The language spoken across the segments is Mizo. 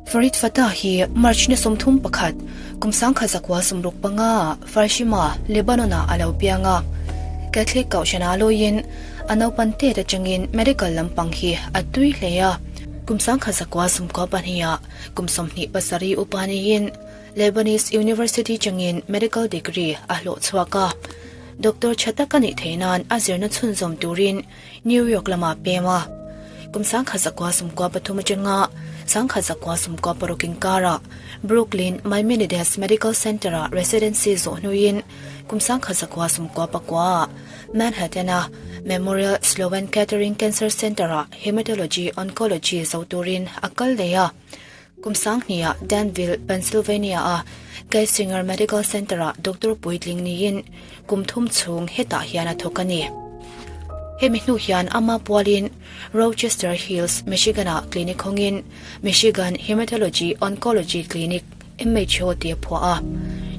Farid Fatah hi March ni 31, kum 1965 ah Farshima, Lebanon-ah a lo piang a. Catholic kohhranah lawiin a naupan tet atangin medical lampang hi a tui hle a. Kum 1992 ah kum 27 upa niin Lebanese University changin medical degree a hlawh chhuak a. Doctor tha tak a nih theih nan a zirna chhunzawm turin New York lamah pem a, kum 1993 atanga 1996 inkarah Brooklyn Maimonides Medical Center-ah residency zawh hnuin kum 1999-ah Manhattan-a Memorial Sloan Kettering Cancer Center-ah Hematology Oncology zo turin a kal leh a. Kum sanghniah Danville, Pennsylvania-a Geisinger Medical Center-ah doctor puitling niin kum thum chhung hetah hian a thawk a ni. Hemi hnu hian ama pualin Rochester Hills, Michigan-ah clinic hawngin Michigan Hematology Oncology Clinic, MHO, tih a phuah a.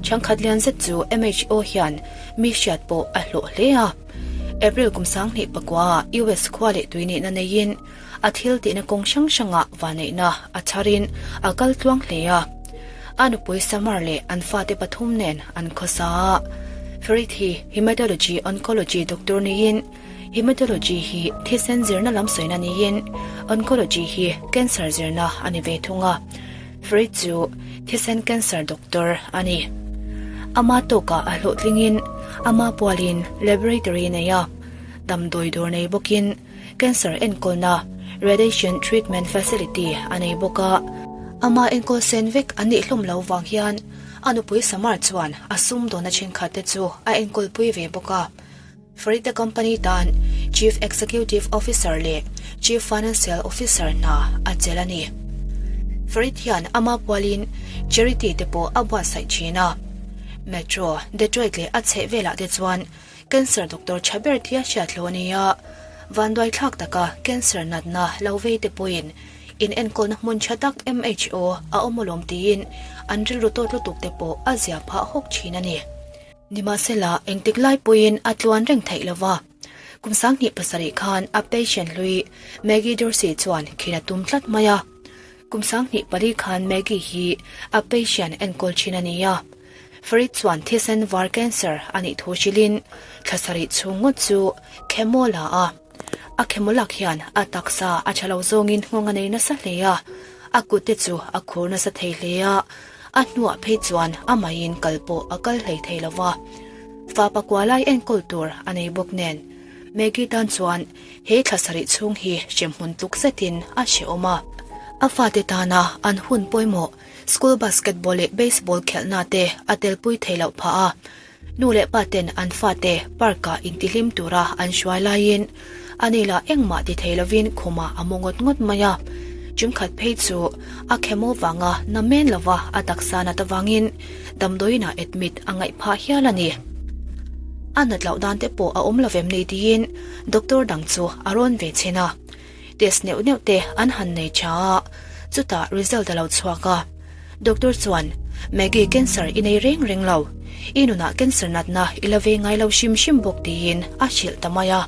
Chhangkhat lian zet chu MHO hian mi hriat pawh a hlawh hle a. April kum 2009-ah US khua leh tui nihna neiin A thil tihna kawng hrang hrangah vanneihna a chharin a kal tluang hle a. A nupui Samar leh an fate pathum nen an khawsa a. Farid hi Hematology Oncology doctor niin Hematology hi thisen zirna lam sawina niin Oncology hi cancer zirna a ni ve thung a. Farid chu thisen cancer doctor a ni. Ama tawkah a hlawhtlingin ama pualin laboratory nei a, damdawi dawr nei bawkin Cancer enkawlna, Radiation Treatment Facility, a nei bawk a. Ama enkawl sen vek an nih hlawm lo vang hian a nupui Samar chuan a sum dawna thenkhat te chu a enkawlpui ve bawk a. Farida Company tan Chief Executive Officer leh Chief Financial Officer hna a chelh a ni. Farid hian ama pualin charity te pawh a buatsaih thin a. Metro, Detroit leh a chhehvelah te chuan Cancer doctor tha ber tia hriat hlawh a ni a, vanduai thlak taka cancer natna lo vei te pawhin in enkawlna hmun tha tak MHO a awm alawm tiin an rilru tawt lutuk te pawh a zia phah hawk thin a ni. Nimahsela, engtik lai pawhin a tluan reng theih lova, kum 2007 khan a patient hlui Maggie Dorsey chuan khin a tum tlat mai a. Kum 2004 khan Maggie hi a patient enkawl thin a ni a. Farid chuan thisen var cancer a nih thu hrilhin thla sarih chhung ngawt chu chemo la a. A chemo lak hian a taksa a tha lo zawngin nghawng a nei nasa hle a, a kut te chu a khur nasa thei hle a, a hnuah phei chuan a maiin kal pawh a kal hlei thei lo va. Fa pakua lai enkawl tur a nei bawk nen Maggie tan chuan he thla sarih chhung hi hremhmun tluk zetin a hrehawm a. A fate tana an hun pawimawh School basketball leh baseball khelhna te a telpui thei loh phah a, nu leh pa ten an fate park ah intihlim tura an hruai laiin ani lah engmah ti thei lovin khumah a mu ngawt ngawt mai a. Chungkhat phei chu a chemo vanga na men lova a taksa nat avangin damdawiinah admit a ngaih phah hial a ni. A nat loh dan te pawh a awm lovem ni tiin doctor dang chu a rawn ve chhin a. Test neuh neuh te an han nei tha a, chutah result a lo chhuak a. Doctor chuan, Maggie cancer i nei reng reng lo, i nunah cancer natna i la ve ngai lo hrim hrim bawk tiin a hrilh ta mai a.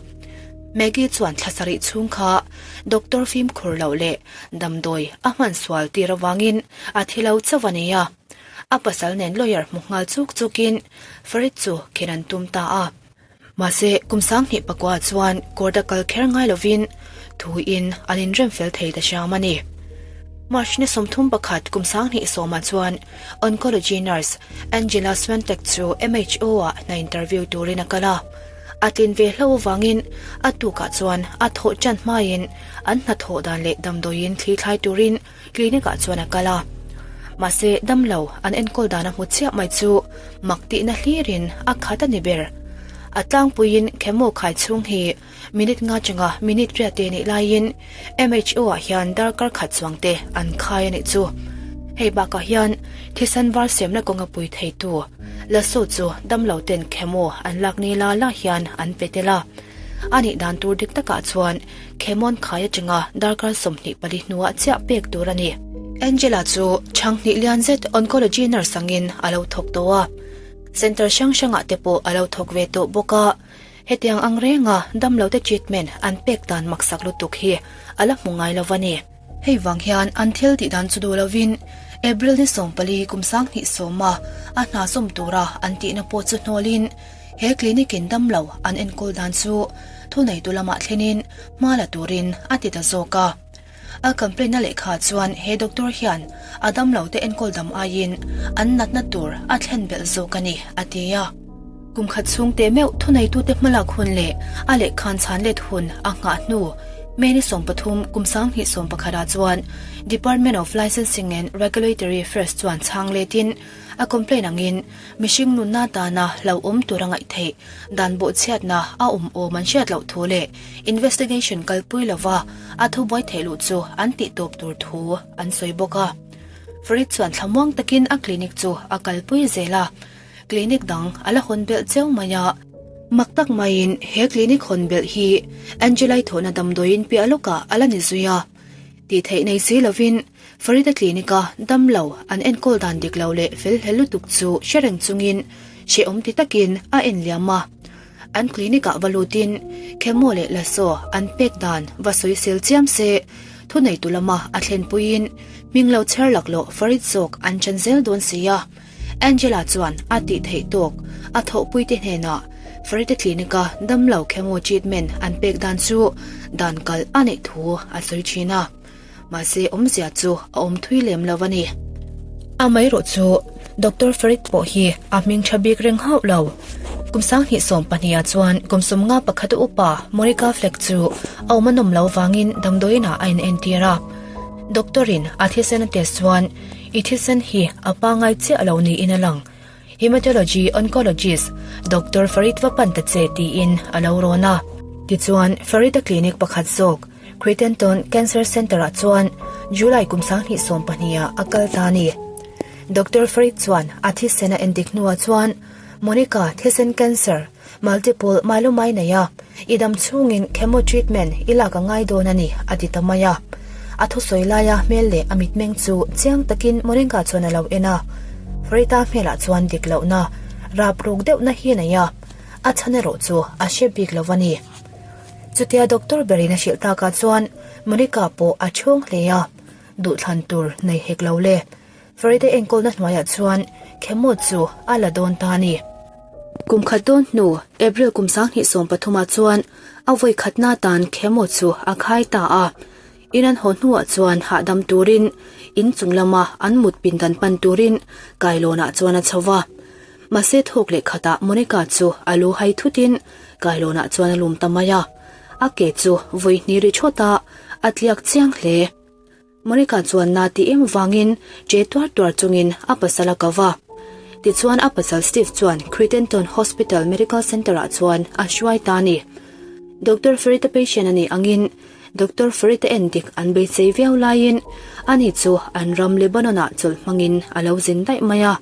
Maggie chuan thla sarih chhung kha doctor fimkhur loh leh damdawi a hman sual tir avangin a thi lo chauh a ni a. A pasal nen lawyer hmu nghal chuk chukin Farid chu khen an tum ta a. Mahse, kum 2009 chuan court a kal kher ngai lovin thuin an inrem fel thei ta hram a ni. March ni 31 kum 2010 chuan oncology nurse Angela Swiatek chu MHO ah hna interview turin a kal a. A tlin ve hlo avangin a tukah chuan a thawh tan hmain an hnathawh dan leh damdawiin thli thlai turin clinic ah chuan a kal a. Mahse, damlo an enkawl dan a hmu chiah mai chu mak tihna hlirin a khat a ni ber. A tlangpuiin chemo khai chhung hi minute nga changa minute riat te nih laiin MHO ah hian darkar khat chuang te an khai a nih chu. Hei bakah hian thisen var semna kawnga pui theitu Lasso chu damlo ten chemo an lak ni la la hian an pe tel a. A nih dan tur dik takah chuan Khemon khai atanga darkar 24 hnuah chiah pek tur a ni. Angela chu chhang hnih lian zet oncology nurse angin a lo thawk tawh a, centre hrang hrangah te pawh a lo thawk ve tawh bawk a. Hetiang ang renga damlote treatment an pek dan maksak lutuk hi a la hmu ngai lo a ni. Hei vang hian an thil tih dan chu duh lovin April ni 14 kum 20 sawma a hna sawm tura an tihna pawh chu hnawlin he clinic in damlo an enkawl dan chu thuneitu lamah thlenin hma la turin a ti ta zawk a. A complaint na lehkha chuan he doctor hian a damlo te enkawl dam aiin an natna tur a thlen belh zawk a ni, a ti a. Kum khat chhung teh meuh thuneitute hmalak hun leh a lehkhan chhan let hun a nghah hnu May ni 13 kum 2011 ah chuan Department of Licensing and Regulatory Affairs chuan chhang letin a complaint angin Mihring nunna tana hlauhawm tura ngaih theih dan bawhchhiatna a awm awm an hriat loh thu leh investigation kalpui lova a thubuai theih luh chu an tih tawp tur thu an sawi bawk a. Farid chuan thlamuang takin a clinic chu a kalpui zel a, clinic dang a la hawn belh cheu mai a. Mak tak maiin he clinic hawn belh hi Angelai thawhna damdawiin piah lawkah a la ni zui a. Tih theih nei si lovin Farida clinic a damlo an enkawl dan dik lo leh fel hlel lutuk chu hre reng chungin hrehawm ti takin a en liam a. An clinic ah va lutin chemo leh lasso an pek dan va sawisel chiam se thuneitu lama a thlenpuiin hming lo chher laklawh Farid zawk an chan zel dawn si a. Angela chuan a tih theih tawk a thawhpuite hnenah Farida clinic a damlo chemo treatment an pek dan chu dan kalh a neih thu a sawi thin a. Mahse awmzia chu a awm thui lem lo a ni. Amaherawh chu Doctor Farid pawh hi a hming tha bik reng hauh lo. Kum 2020 ah chuan kum 51 a upa Monica Fleck chu a awm a nawm lo vangin damdawiin ah a inentir a. Doctor in a thisen a test chuan i thisen hi a pangai chiah lo niin a lang. Hematology Oncologist Doctor Farid va pan ta che tiin a lo rawn a. Tichuan Farida Clinic pakhat zawk Crittenton Cancer Centre ah chuan July kum 2020 ah a kal ta a ni. Doctor Farid chuan a thisen a endik hnuah chuan Monica thisen cancer, multiple myeloma i nei a, i dam chhungin chemo treatment i lak a ngai dawn a ni a ti ta mai a. A thusawi laia hmel leh a mitmeng chu chiang takin Monica chuan a lo en a. Farida hmelah chuan dik lohna, rap ruk deuhna hi a nei a, a chhan erawh chu a hre bik lo a ni. Chutia doctor berin a hrilh takah chuan Monica pawh a chhung hle a, duhthlan tur nei hek lo le. Farida enkawlna hnuaiah chuan chemo chu a la dawn ta a ni. Kum khat dawn hnu, April kum 2013 ah chuan a vawi khatna tan chemo chu a khai ta a. In an haw hnuah chuan hahdam turin in chung lama an mut pindan pan turin kailawnah chuan a chho va. Mahse thawk leh khatah Monica chu a lu hai thutin kailawnah chuan a lum ta mai a. A ke chu vawi hnih ri thawt a, a tliak chiang hle. Monica chuan na ti em vangin che tuar tuar chungin a pasal a ko va. Tichuan a pasal Steve chuan Crittenton Hospital Medical Center-ah chuan a hruai ta a ni. Doctor Farida patient a nih angin Doctor Farida en dik an beisei viau laiin ani chu an ram Lebanon-ah chawlh hmangin a lo zin daih mai a.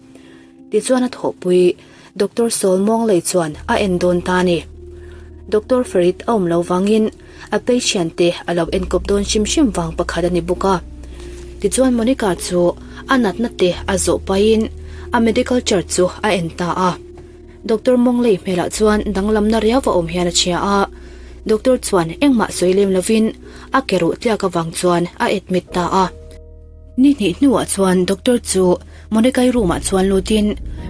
Tichuan a thawhpui Doctor Saul Mawnglei chuan a en dawn ta a ni. Doctor Farid a awm lo vangin a patient te a lo enkawp dawn hrim hrim vang pakhat a ni bawk a. Tichuan Monica chu a natna te a zawh pahin a medical chart chu a en ta a. Doctor Mawnglei hmelah chuan danglamna riau a awm hian a chhia a. Doctor chuan engmah sawi lem lovin a ke ruh tliak avang chuan a admit ta a. Ni hnih hnuah chuan doctor chu Monica-i room-ah chuan lutin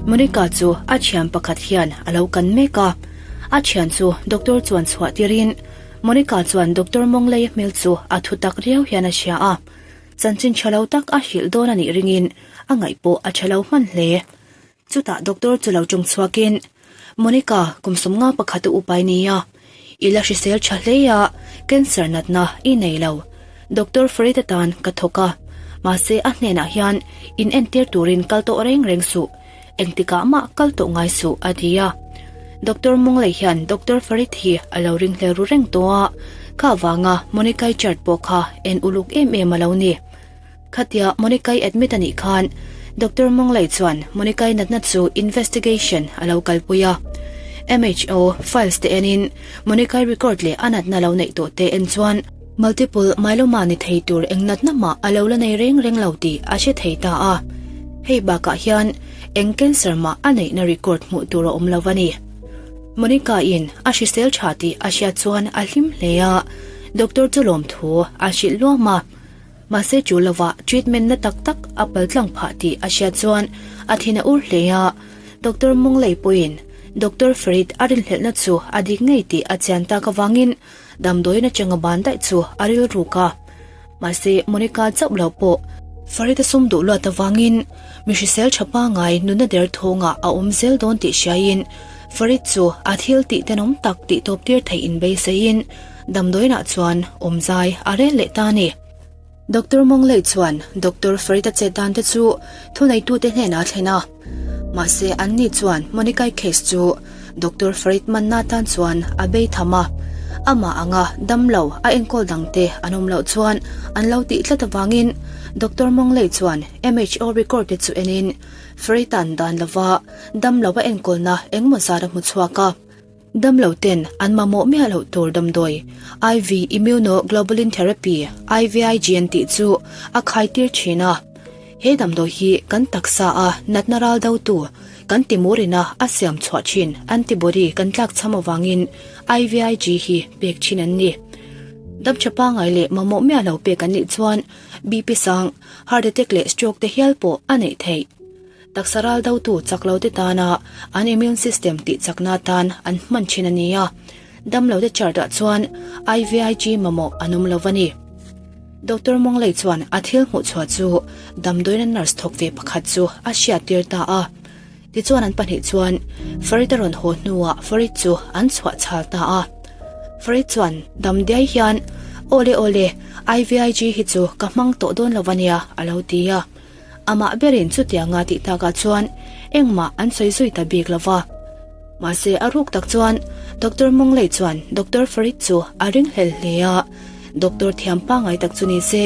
Monica chu a thian pakhat hian a lo kan mek a. A thian chu doctor chuan chhuah tirin Monica chuan doctor Mawnglei hmel chu a thu tak riau hian a hria a. Chanchin tha lo tak a hrilh dawn a nih ringin a ngaih pawh a tha lo hman hle. Chutah doctor chu lo ṭawng chhuakin, Monica, kum 51 a upa i ni a, i la hrisel ṭha hle a, cancer natna i nei lo. Doctor Farid atan ka thawk a, mahse a hnenah hian in entir turin kal tawh reng reng suh, engtikah mah kal tawh ngai suh a ti a. Doctor Munglei hian Doctor Farid hi a lo ringhlel ru reng tawh a, kha vanga Monica-i chart pawh kha en uluk em em a lo ni. Khatia Monica-i admit a nih khan Doctor Mawnglei chuan Monica-i natna chu investigation a lo kalpui a. MHO files te enin Monica-i record leh a natna lo neih tawh te en chuan multiple myeloma ni thei tur eng natna mah a lo la nei reng reng lo tih a hre thei ta a. Hei bakah hian eng cancer mah a neihna record hmuh tur a awm lo a ni. Monica-in a hrisel tha tih a hriat chuan a hlim hle a, doctor chu lawmthu a hrilh luam a. Mahse chu lovah treatment na tak tak a paltlang phah tih a hriat chuan a thin a ur hle a. Doctor Munglei pawhin Doctor Farid a rinhlelhna chu a dik ngei tih a chian tak avangin damdawiin atanga ban daih chu a rilruk a. Mahse Monica chauh lo pawh Farid a sum duh luat avangin mi hrisel tha pangai nunna der thawngah a awm zel dawn tih hriaiin Farid chu a thil tih tenawm tak tih tawp tir theih inbeiseiin Damdawiinah chuan awmzai a rel leh ta a ni. Doctor Monglei chuan Doctor Farida chet dan te chu thuneitute hnenah a thlen a. Mahse anni chuan Monica-i case chu Doctor Farid manna tan chuan a bei tham a. Amah anga damlo a enkawl dangte an awm loh chuan an lo tih tlat avangin Doctor Monglei chuan MHO record te chu enin Farid-a'n dan lova damlo a enkawlna engmaw zat a hmu chhuak a. Damlo ten an mamawh miah loh tur damdawi, IV Immunoglobulin Therapy, IVIG an tih chu a khaitir thin a. He damdawi hi kan taksa a natna ral dotu, kan timurina a siam chhuah thin antibody kan tlakchham avangin IVIG hi pek thin an ni. Damtha pangai leh mamawh miah lo pek an nih chuan BP sang, heart attack leh stroke te hial pawh a neih theih. Taksa ral dotu chak lo te tana an immune system tih chakna atan an hman thin a ni a, damlo te chart ah chuan IVIG mamawh an awm lo a ni. Doctor Monglei chuan a thil hmuh chhuah chu damdawiina nurse thawk ve pakhat chu a hriat tir ta a. Tichuan an pahnih chuan Farid a rawn haw hnuah Farid chu an chhuah chhal ta a. Farid chuan damdiai hian, Awle awle, IVIG hi chu ka hmang tawh dawn lo a nia, a lo ti a. Amah berin chutianga tih takah chuan engmah an sawi zui ta bik lo va. Mahse a ruk tak chuan Doctor Monglei chuan Doctor Farid chu a ringhlel hle a, Doctor thiam pangai tak chu ni se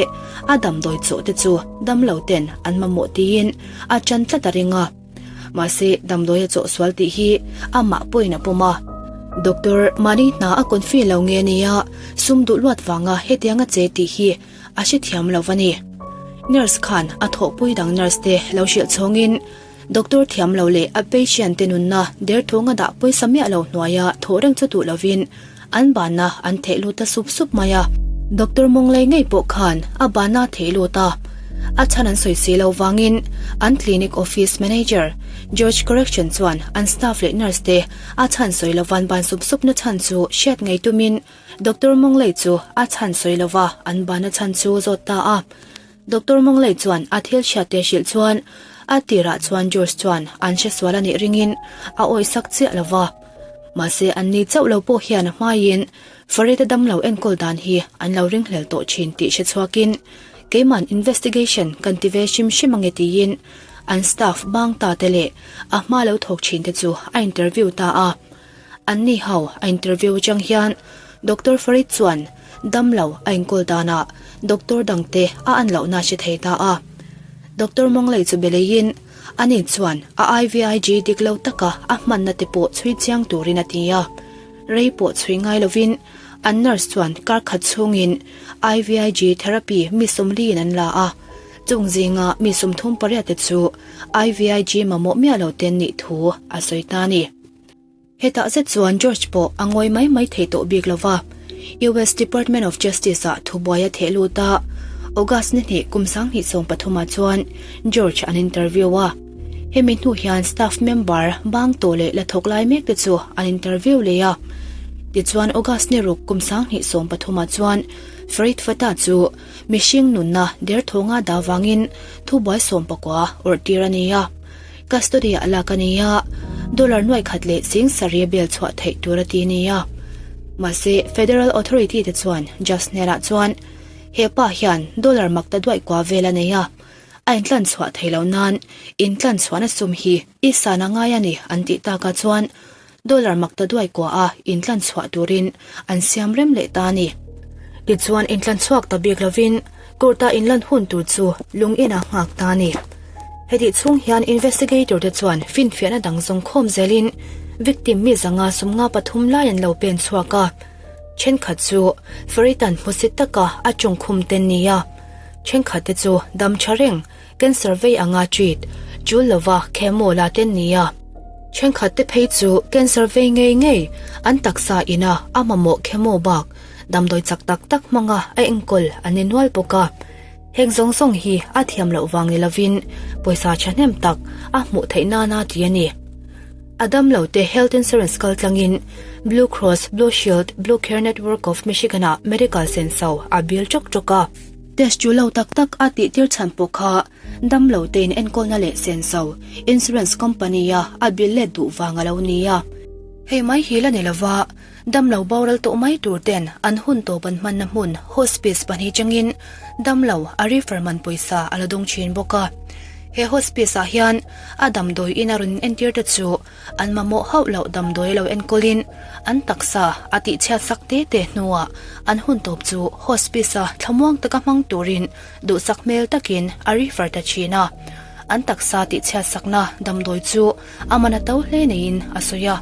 a damdawi chawh te chu damlo ten an mamawh tiin a tan tlat a ring a. Mahse damdawi a chawh sual tih hi amah pawhin a pawm a. Doctor mahni hna a confi lo nge nia sum duh luat vanga hetianga che tih hi a hrethiam lo va ni. Nurse khan a thawhpui dang nurse te lo hrilh chhawngin doctor thiam lo leh a patient te nunna derthawng a dah pawisa miah lo hnuaia thawh reng chu duh lovin an banna an theh lut ta sup sup mai a. Doctor Monglei ngei pawh khan a banna a theh lut a, a chhan an sawi si lo vangin an clinic office manager George Correction chuan an staff leh nurse te a chhan sawi lovan ban sup sup na chhan chu hriat ngei tumin Doctor Monglei chu a chhan sawi lova an ban a chhan chu zawt ta a. Doctor Monglei chuan a thil hriatte hrilh chuan a tirah chuan George chuan an hre sual a nih ringin a awisak chiah lova. Mahse an ni chauh lo pawh hian a hmaiin Farida damlo enkawl dan hi an lo ringhlel tawh thin tih hre chhuakin keiman investigation kan ti ve hrim hrim ange tiin an staff bang ta te leh a hma lo thawk thin te chu a interview ta a. An ni ho a interview atang hian Doctor Farid chuan damlo a inkawl danah doctor dangte a an lohna hre thei ta a. Doctor Monglei chu be leiin ani chuan a IVIG dik lo taka a hmanna te pawh chhui chiang turin a ti a. Rei pawh chhui ngai lovin an nurse chuan kar khat chhungin IVIG therapy mi sawmliin an la a. Chung zinga mi 38 te chu IVIG mamawh miah lo ten nih thu a sawi ta a ni. Hetah zet chuan George pawh a ngawi mai mai thei tawh bik lo va, US Department of Justice ah thubuai a theh lut a, August ni hnih kum 2013 ah chuan George an interview a. Hemi hnu hian staff member bang tawh leh la thawk lai mek te chu an interview leh a. Tichuan August ni ruk kum 2013 ah chuan Farid Fatah chu mihring nunna derthawnga dah vangin thubuai sawmpakua awrh tir a ni a. Custody ah lak a ni a, dollar nuai khat leh ching sarih a bel chhuah theih tur a ti a ni a. Mahse, Federal Authority te chuan Judge hnenah chuan he pa hian dollar mak ta duaih kua vel a nei a, a intlan chhuah thei lo nan intlan chhuahna sum hi i san a ngai a ni an tih takah chuan dollar mak ta duaih kua a intlan chhuah turin an siam rem leh ta a ni. Tichuan intlan chhuak ta bik lovin court-a inlan hun tur chu lung inah nghak ta a ni. Hetih chhung hian investigator te chuan finfiahna dang zawng khawm zelin victim mi zanga 53 lai an lo pen chhuak a, thenkhat chu Faritan hmusit taka a tawngkhum ten ni a, thenkhat te chu dam tha reng Cancer vei anga treat chul lova chemo la ten nia. Thenkhat te phei chu cancer vei ngei ngei an taksa ina a mamawh chemo bak damdawi chak tak tak hmanga a enkawl an ni nual bawk a. Heng zawng zawng hi a thiam loh vang ni lovin pawisa thahnem tak a hmuh theih nana ti a ni. A damlo te health insurance kal tlangin Blue Cross Blue Shield Blue Care Network of Michigan ah medical senso a bill ṭawk ṭawk a. Test chu lo tak tak a tih tir chhan pawh kha damlo tein enkawlna leh senso insurance company a a bill let duh vang a lo ni a. Hei mai hi la ni lova Damlo boral tawh mai tur ten an hun tawp an hmanna hmun hospice pahnih changin damlo a refer man pawisa a la dawng thin bawk a. He hospice ah hian a damdawi in a rawn entir te chu an mamawh hauh loh damdawi lo enkawlin an taksa a tihchhiat sak te te hnuah an hun tawp chu hospice a thlamuang taka hmang turin duhsak hmel takin a refer ta thin a. An taksa tihchhiat sakna damdawi chu A man a to hle neiin a sawi a,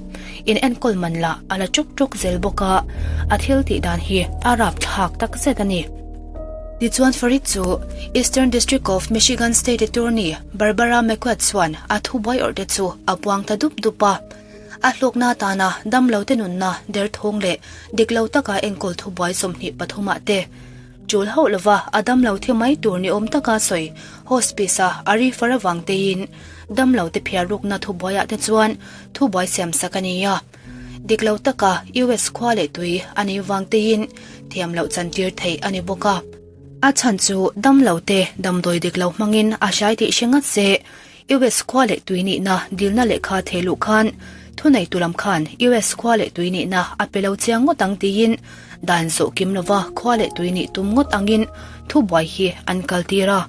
in enkawl man lah a la ṭawk ṭawk zel bawk a, a thil tih dan hi a rapthlak tak zet a ni. Tichuan Farid chu Eastern District of Michigan State Attorney Barbara McQuade chuan a thubuai awrh te chu a puang ta dup dup a. A hlawkna atana damlote nunna derthawng leh dik lo taka enkawl thubuai 23 ah te Tul hauh lova a damlo thi mai tur ni awm taka sawi hospice a a refer avang teiin damlo te phiar rukna thubuaiah te chuan thubuai siam sak a ni a. Dik lo taka US khua leh tui a nih vang teiin thiam loh chantir theih a ni bawk a. A chhan chu damlo te damdawi dik lo hmangin a hrai tih hre ngat se US khua leh tui nihna dilna lehkha theh luh khan thuneitu lam khan US khua leh tui nihna a pe lo chiang ngawt ang tiin dan zawh kim lova khua leh tui nih tum ngawt angin thubuai hi an kaltir a.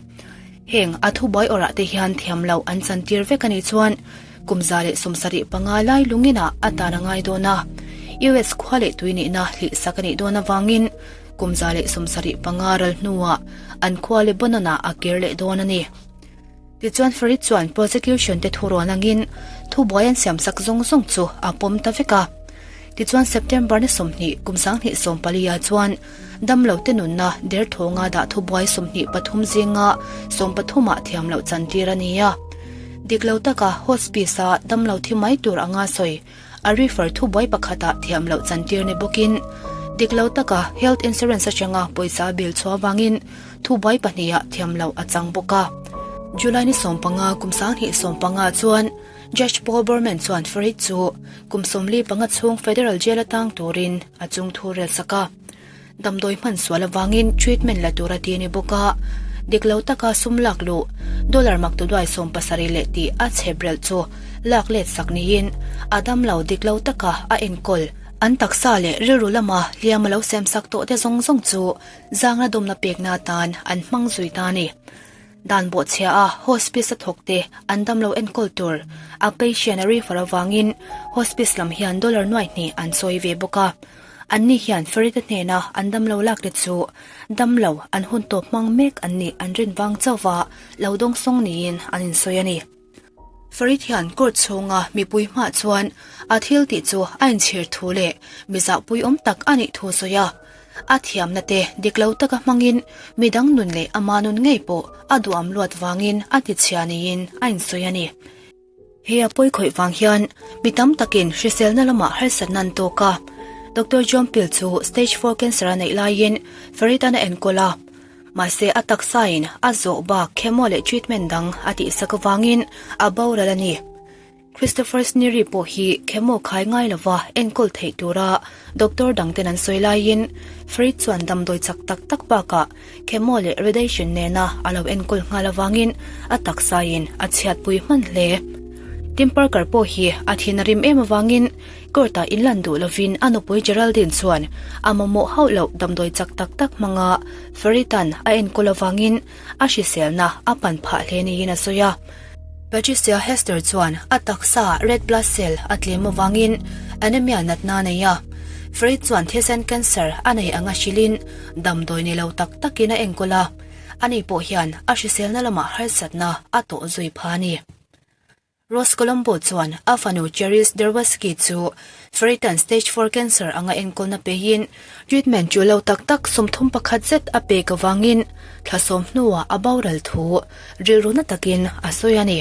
Heng a thubuai awrah te hian thiam loh an chantir vek a nih chuan kum 175 lai lunginah a tan a ngai dawn a, US khua leh tui nihna hlihsak a nih dawn avangin kum 175 ral hnuah an khua Lebanon-ah a kir leh dawn a ni. Tichuan Farid chuan prosecution te thurawn angin thubuai an siamsak zawng zawng chu a pawm ta vek a. Tichuan September ni 20 kum 2014 ah chuan damlo te nunna derthawnga dah thubuai 23 zinga 13 ah thiam loh chantir a ni a. Dik lo taka hospice a damlo thi mai tur anga sawi a refer thubuai pakhatah thiam loh chantir ni bawkin dik lo taka health insurance atanga pawisa bill chhuah avangin thubuai pahniha thiam loh a chang bawk a. July ni 15 kum 2015 chuan Judge Paul Borman chuan Farid chu kum 45 chhung federal jail atang turin a chung thu rel sak a. Damdawi hman sual avangin treatment la tur a ti a ni bawk a, dik lo taka sum lak luh dollar maktuduai 70 leh tih a chhep relh chu lak let sak niin a damlo dik lo taka a enkawl. An taksa leh rilru lama hliam a lo sem sak tawh te zawng zawng chu zangna dawmna pekna atan an hmang zui ta a ni. Dan bawhchhia a hospice a thawk te an damlo enkawl tur a patient a refer avangin hospice lam hian dollar nuai hnih an sawi ve bawk a. Anni hian Farida hnena an damlo lak te chu damlo an hun tawp hmang mek an nih an rin vang chauh a lo dawngsawng niin an insawi a ni. Farid hian court chhunga mipui hmah chuan a thil tih chu a inchhir thu leh mi zahpui awm tak a nih thu sawi a. A thiamna te dik lo taka hmangin midang nun leh ama nun ngei pawh a duham luat vangin a tichhia niin a insawi a ni. He a pawi khawih vang hian mi tam takin hriselna lamah harsatna an tawk a. Doctor John Peel chu stage 4 cancer a neih laiin Farid-a'n a enkawl a. Mahse a taksain a zawh bak chemo leh treatment dang a tihsak avangin a boral a ni. Christopher Sneary pawh hi chemo khai ngai lova enkawl theih tura doctor dangten an sawi laiin Farid chuan damdawi chak tak tak bakah Chemo leh radiation nena a lo enkawl nghal avangin a taksain a chhiatpui hman hle. Tim Parker pawh hi a thin a rim em avangin court-ah inlan duh lovin a nupui Geraldine chuan a mamawh hauh loh damdawi chak tak tak hmanga Faridan a enkawl avangin a hriselna a pan phah hle niin a sawi a. Patricia Hester chuan a taksa red blood cell a tlem avangin anemia natna a nei a. Farid chuan thisen cancer a nei anga hrilhin damdawi ni lo tak takin a enkawl a, ani pawh hian a hriselna lamah harsatna a tawh zui pha a ni. Rose Colombo chuan a fanu Cherise Derwaski chu Farid-a'n stage 4 cancer anga enkawlna peiin treatment chu lo tak tak 31 zet a pek avangin thla sawm hnuah a boral thu rilru na takin a sawi a ni.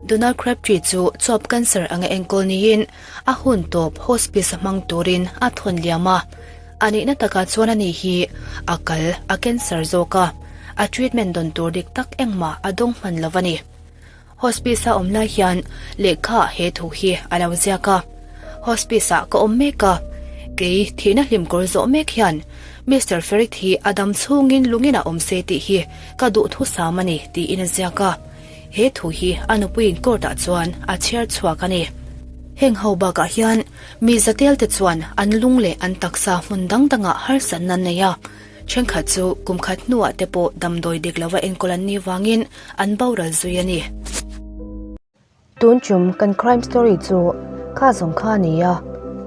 Donald Crabtree chu chuap cancer anga enkawl niin a hun tawp hospice a hmang turin a thawn liam a. A nihna takah chuan ani hi a kal a cancer zawk a. A treatment dawn tur dik tak engmah a dawng hman lo a ni. Hospice a awm lai hian lehkha he thu hi a lo ziak a, Hospice ah ka awm mek a, kei thihna hlimkawr zawh mek hian Mister Ferrit hi a dam chhungin lungin a awm se tih hi ka duhthusam a ni tiin a ziak a. He thu hi a nupuiin court ah chuan a chhiar chhuak a ni. Heng ho bakah hian mi zatel te chuan an lung leh an taksa hmun dang dangah harsatna an nei a, thenkhat chu kum khat hnuah te pawh damdawi dik lova enkawl an nih vangin an boral zui a ni. Tun chum kan crime story chu kha zawng kha a ni a,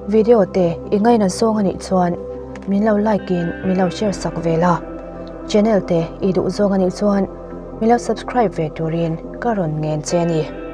video te i ngaina zawng a nih chuan min lo like in min lo share sak ve la, channel te i duh zawng a nih chuan min lo subscribe ve turin ka rawn ngen che a ni.